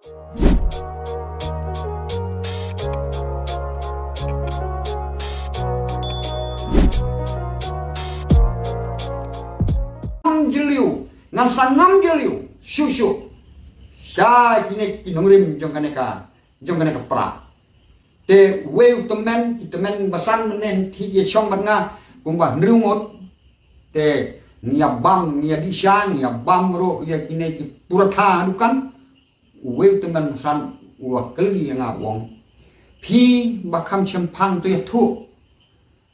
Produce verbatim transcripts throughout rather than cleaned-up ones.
Ngam jylliew, ngan sa ngam jylliew shuh shuh sha kine ki nongrim jong kane ka, jong kane ka pra. Te uwei u tymmen, ki tymmen basan mynne ki ïa shong bad nga kumba hynriew ngut. Te ngi ïa bam, ngi ïa dih sha, ngi ïa bam ruh ïa kine ki puratha dukan. Uwei u tymmen basan u la kylli ïa nga u ong, phi ba kham shemphang to ïathuh.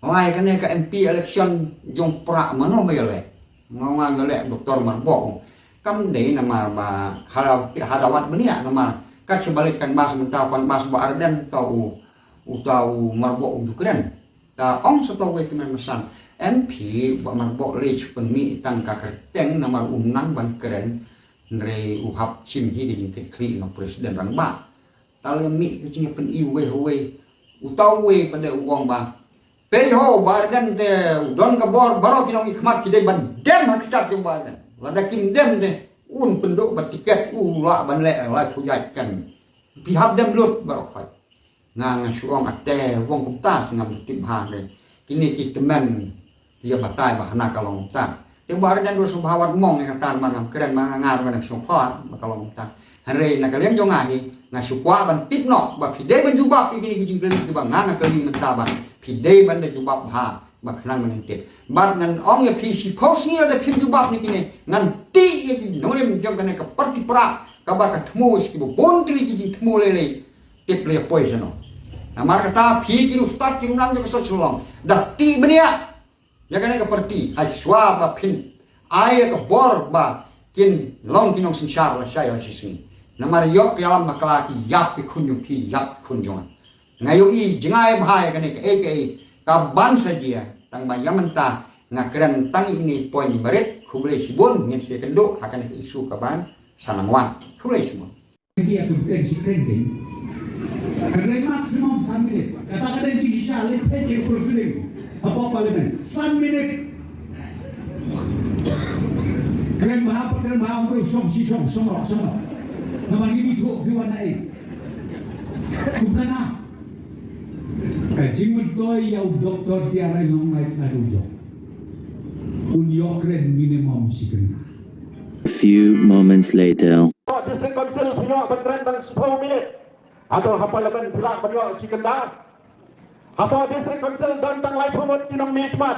Lai kane ka M P election jong pra mano ba ïaleh. Nga ong nga ïaleh Doktor Marbok. Kam dei namar ba ha, ha dawat bniah namar ka shu ba leit kan bas mynta kan bas ba Ardent ta u, uta u Marbok u ju kren. Ta ong sa ta uwei tymmen basan. M P ba Marbok leit shu pynmih tang ka kyrteng namar u nang ban kren. Hynrei u hap shim hi da jingkitkhlieh na u president rangbah. Ta leh mih ka jingpyni uwei uwei. Uta uwei pat u ong ba, peit ho ba Ardent te u don ka bor baroh ki nongmihkhmat ki dei ban dem ha ka kjat jong ba Ardent. Lada kim dem te un pynduh ba tiket u lah ban leh lai phew jait kan. Phi hap dem lut baroh khoit. Nga nga shu ong ate u ong kumta sngap tip bha ne. Kine ki tymmen ki ïa batai ba hana ka long kumta. Te ba Ardent ruh sngewbha wat mong ïa kata namar ngam kren ma nga nga ruh ngam sngewbha ba ka long kumta. Hynrei na ka liang jong nga hi nga shu kwah ban tip noh ba phi dei ban jubab ïa kine ki jingkylli kiba nga nga kylli mynta ba phi dei ban da jubab bha ba khnang ban tip. Bad ngan ong ïa phi shiphew sngi lada phim jubab ïa kine ngan tih ïa ki nongrim jong kane ka party pra kaba ka thmu shi kiba bun tylli ki jingthmu lei lei. Tip lei poi shano. Namar kata phi ki ruh stad ki ruh nang jong ka sot shlong da tih bniah. Ïa kane ka party ha shuwa ba phin ai ïa ka bor ba kin long ki nongsynshar lashai lashisngi. Namar ïoh ka ïalam bakla ki ïap ki khun jong phi ïap ki khun jong nga. Nga ïohi jngai bha ïa kane kaei kaei ka ban sa jia tang ba ïa mynta nga kren tang ine point ba rit. Khublei shibun ngin sa ïakynduh ha kane ka issue ka ban sa nang wan. Khublei shibun. Dia tu bukan si kren kan. Kena maximum san minit. Kata kata si kisah le phe je kurus biling. Apa parlimen? San minit. Kren bha, kren bha, bro, song si song, song rok, song rok. Nama ni tu, di mana eh? Bukan ah. Ka jingmyntoi ïa u doktor T R Ai Longmai Kadu jong. Un ïoh kren minimum shi kynta. A few moments later. District Council phi ïoh ban kren tang shiphew minit. Hato ha Parliament phi lah ban ïoh shi kynta? Hato District Council don tang laiphew ngut ki nongmihkhmat?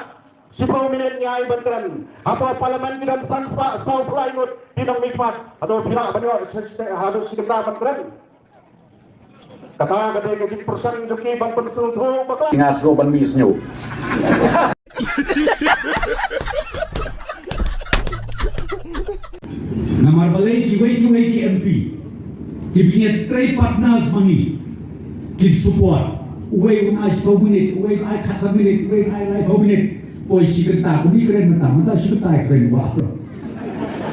Shiphew minit ngi ai ban kren. Hato Parliament ki don san spah saw phew lai ngut ki nongmihkhmat? Hato phi lah ban ïoh shi, shi, hato shi kynta ban kren? Kata ka dei ka jingpyrshang jong ki ban pynsngewthuh bakla. Nga sngewbha ban mih sniew. Namar balei kiwei kiwei ki M P kiba ngi trei partners ma ngi ki support. Uwei un ai shiphew minit, uwei un ai khatsan minit, uwei un ai laiphew minit. Poi shi kynta, kum i kren mynta, mynta shi kynta i kren ba.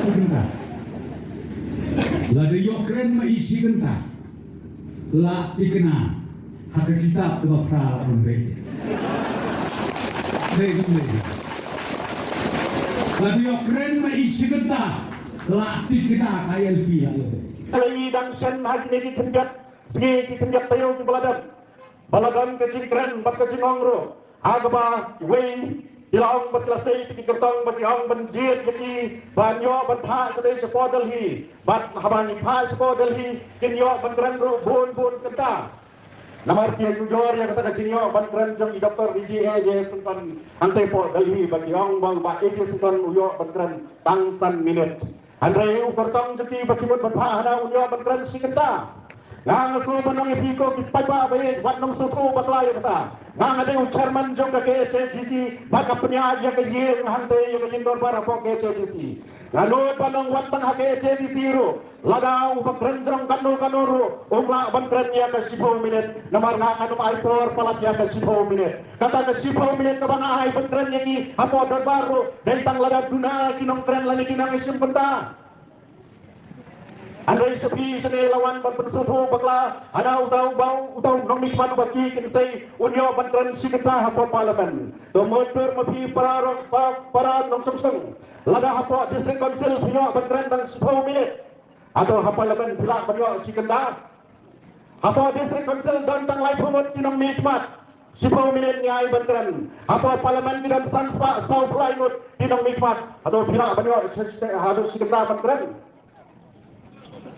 Shi kynta. Lada ïoh kren ma i shi kynta. La tikna ha ka kitab kaba phra la pynbeit. Dei dei. La ïoh kren ma i shi kynta. La tikna ka I L P la ïoh. Ka la i dang shen ha kine ki khyndiat sngi ki khyndiat taïew kiba la dep. Ba la don ka jingkren bad ka jingong ruh. Ha kaba wei ki la ong bad ki la sei ki kyrtong bad ki ong ban jied ïa ki ban ïoh ban phah sha dei shapoh Delhi. Bad haba ngi phah shapoh Delhi kin ïoh ban kren ruh bun bun kynta. Namar ki ïa ujor ïa kata ka jingïoh ban kren jong i Doktor A J Syngkon hangtei poh Delhi bad ki ong ba u Bah A J Syngkon u ïoh ban kren tang san minit. Hynrei u kyrtong jong ki ba ki mut ban phah hana un ïoh ban kren shi kynta. Nga nga shu ban ong ïa phi ko ki paidbah ba ïeit wat nang sngewthuh bakla ïa kata. Nga nga dei u chairman jong ka K H A D C ba ka pynïaid ïa ka ïing hangtei ïa ka ïing dorbar hapoh K H A D C. Nga nud ban ong wat tang ha K H A D C ruh lada u ba kren jrong kano kano ruh u lah ban kren ïa ka shiphew minit namar nga ngam ai por palat ïa ka shiphew minit. Kata ka shiphew minit kaba nga ai ban kren ïa ngi hapoh dorbar ruh dei tang lada duna ki nongkren lane ki nongshim bynta. Hynrei sa phi shane la wan ban pynsngewthuh bakla hana uta u ba uta u nongmihkhmat uba ki kin sei un ïoh ban kren shi kynta hapoh Parliament. To mutdur ma phi para rong pa-, para nongshong shnong. Lada hapoh District Council phi ïoh ban kren tang shiphew minit. Hato ha Parliament phi lah ban ïoh shi kynta? Hapoh District Council don tang laiphew ngut ki nongmihkhmat. Shiphew minit ngi ai ban kren. Hapoh Parliament ki don san spah saw phew lai ngut ki nongmihkhmat. Hato phi lah ban ïoh shi, shi, haduh shi kynta ban kren?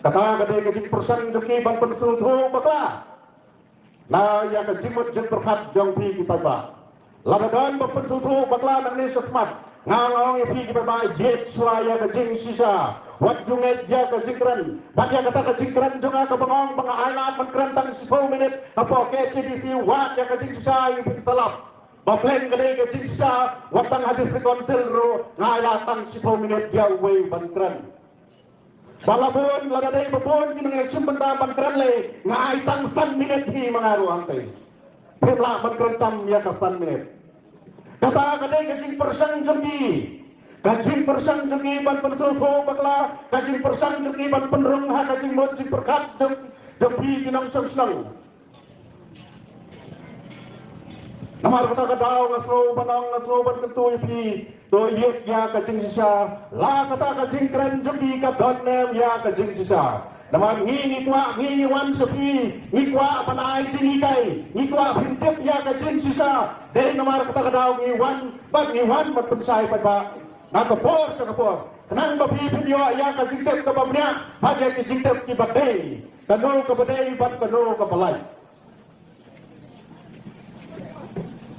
Kata ka dei ka jingpyrshang jong ki ban pynsngewthuh bakla na ïa ka jingmut jingpyrkhat jong phi ki paidbah. Lada don ba pynsngewthuh bakla nangne shakhmat, nga ong ïa phi ki paidbah, ïeit shuwa ïa ka jingshisha. Wat ju ngeit ïa ka jingkren. Bad ïa kata ka jingkren jong nga kaba nga ong ba nga ai lad ban kren tang shiphew minit hapoh K H A D C, wat ïa ka jingshisha ïa phi ki salap. Ba pleng ka dei ka jingshisha, wat tang ha District Council ruh nga ai lad tang shiphew minit ïa uwei ban kren. Ba la bun, lada dei ba bun ki nongshim bynta ban kren lei, nga ai tang san minit hi ma nga ruh hangtei. Phim lah ban kren tam ïa ka san minit. Kata ka dei ka jingpyrshang jong ki. Ka jingpyrshang jong ki ban pynsngewthuh bakla, ka jingpyrshang jong ki ban pynrung ha ka jingmut jingpyrkhat jong, jong phi ki nongshong shnong. Namar kata ka daw nga sngew ban ong, nga sngew ban kyntu ïa phi, to ïeit ïa ka jingshisha, la kata ka jingkren jong phi ka don ne em ïa ka jingshisha. Namar ngi, ngi kwah, ngi, ngi wan sha phi, ngi kwah ban ai jinghikai, ngi kwah phin tip ïa ka jingshisha. Dei namar kata ka daw ngi wan, bad ngi wan ban pynshai paidbah na ka por sha ka por, khnang ba phi phin ïoh ïa ka jingtip kaba bniah bad ïa ki jingtip kiba dei, kano kaba dei bad kano kaba lait.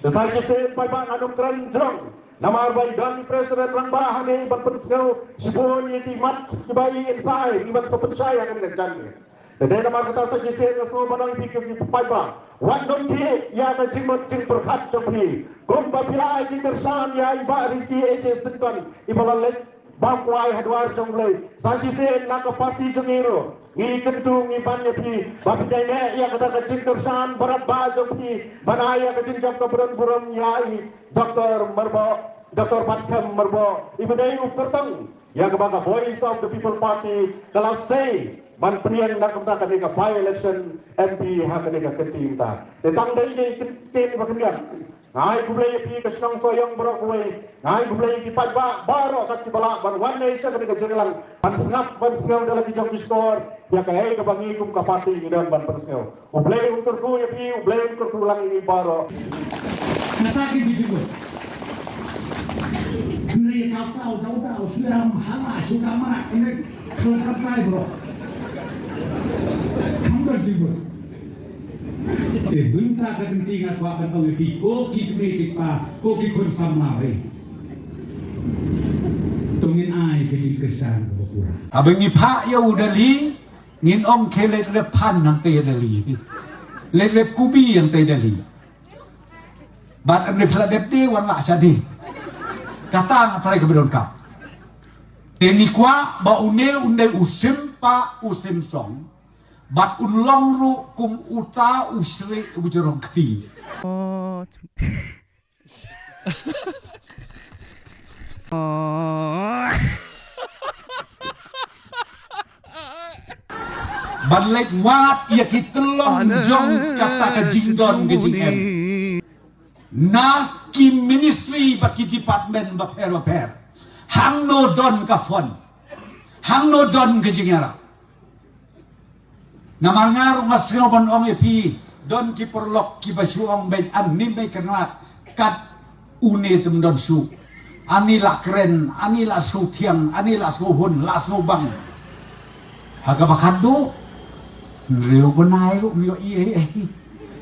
Te sa shisien paidbah, ngan ym kren jrong, namar ba i don i President Rangbah hangne ban pynsngew shibun ïa ki mat kiba i inside, i ban sa pynshai ha kane ka janmiet. Te dei namar kata sa shisien nga sngew ban ong ïa phi ki paidbah, wat nym thied ïa ka jingmut jingpyrkhat jong phi. Kumba phi la ai jingkyrshan ïa i Bah Ricky A J Syngkon, iba la leit bam kwai ha dwar jong U Blei. Sa shisien na ka party jong ngi ruh, ngi kyntu, ngi ban ïa phi ba phin ïaineh ïa kata ka jingkyrshan baroh ba jong phi, ban ai ïa ka jingjop kaba don burom ïa i Doctor Myrboh, Doctor Batskhem Myrboh, iba dei u kyrtong ïa kaba ka Voice of the People Party ka la sei ban pynïeng na ka bynta kane ka by-election M P ha kane ka kynti mynta. Te tang dei dei kynti ba khyndiat. Nga ai khublei ïa phi ka shnong Sohiong baroh kawei. Nga ai khublei ïa ki paidbah baroh kat kiba lah ban wan ne sha kane ka jingïalang, ban sngap ban sngew da la ki jong ki shkor ïa kaei kaba ngi kum ka party ngi don ban pynsngew. U Blei un kyrkhu ïa phi, U Blei un kyrkhu lang ïa ngi baroh. Kata ki video. Kynrei ka ka u dau dau shu ïa hala shu ka marak kynrei. Kham don jingmut. Te mynta ka kynti nga kwah ban ong ïa phi, ko ki kmie ki kpa, ko ki khun samla, eh, to ngin ai ka jingkyrshan kaba pura. Haba ngi phah ïa u da li, ngin ong khie leit rep phan hangtei da li, leit rep kubi hangtei da li. Bad ynda phi la dep die, wan lah sha die. Kata nga tharai kaba donkam. Te ngi kwah ba une un dei u sim pah u sim song, bad un long ruh kum uta u shrieh u jrong kti. Ban leit wad ïa ki tyllong jong kata ka jingdon ka jingem na ki ministry bad ki department bapher bapher. Hangno don ka fund, hangno don ka jingïarap. Namar nga ruh nga sngew ban ong ïa phi, don ki paralok kiba shu ong beit, ani mei kyrnat kat une te ym don shuh. Ani la kren, ani la sngewthiang, ani la sngewhun, la sngewbang. Ha kaba khatduh, hynriew bnai ruh ym ïoh ei ei.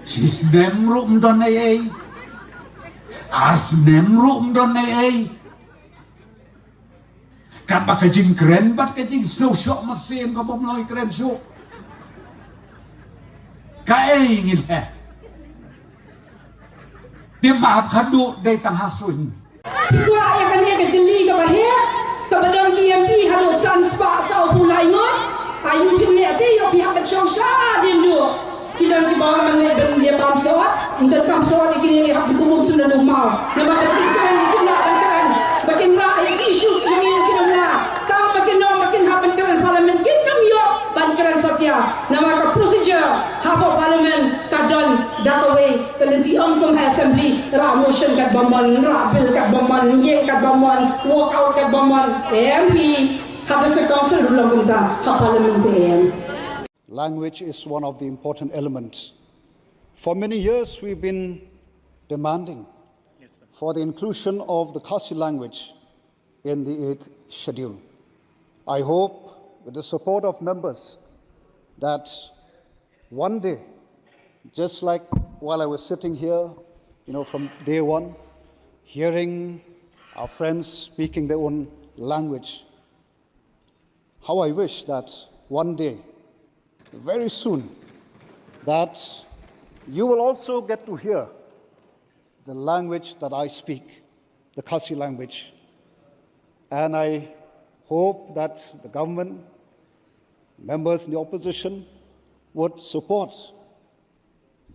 Shi snem ruh ym don ei ei. Ar snem ruh ym don ei ei. Katba ka jingkren bad ka jingsngewshoh mynsiem ka bym long kren shuh. Kaei ngin leh? Te ma hap khatduh dei tang ha suiñ. Phi kwah ïa kane ka jylli kaba heh kaba don ki M P haduh san spah saw phew lai ngut. Aïu phi leh te ïoh phi hap ban shong shadien duh. Ki don kiba wan ban leit ban ïa bam sot, ym donkam sot ïa kine, hap ban kum sendon u maw. Namar ba kin kren, kin lah ban kren. Ba kin rah ïa ki issue ki jong ngi ki nong la. Tang ba kin ong ba kin hap ban kren Parliament, kin ym ïoh ban kren satia. Namar ka procedure hapoh Parliament ka don da kawei ka lynti, ym kum ha Assembly, rah motion katba mon, rah bill katba mon, ïeng katba mon, walk out katba mon. M P District Council ruh long kumta ha Parliament te em. Language is one of the important elements. For many years, we've been demanding for the inclusion of the Khasi language in the eighth schedule. I hope, with the support of members, that one day, just like while I was sitting here, you know, from day one, hearing our friends speaking their own language, how I wish that one day, very soon, that you will also get to hear the language that I speak, the Khasi language. And I hope that the government, members in the opposition, would support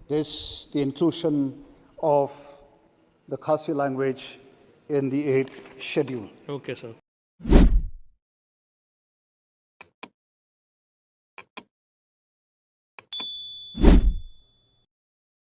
this, the inclusion of the Khasi language in the eighth schedule. Okay, sir.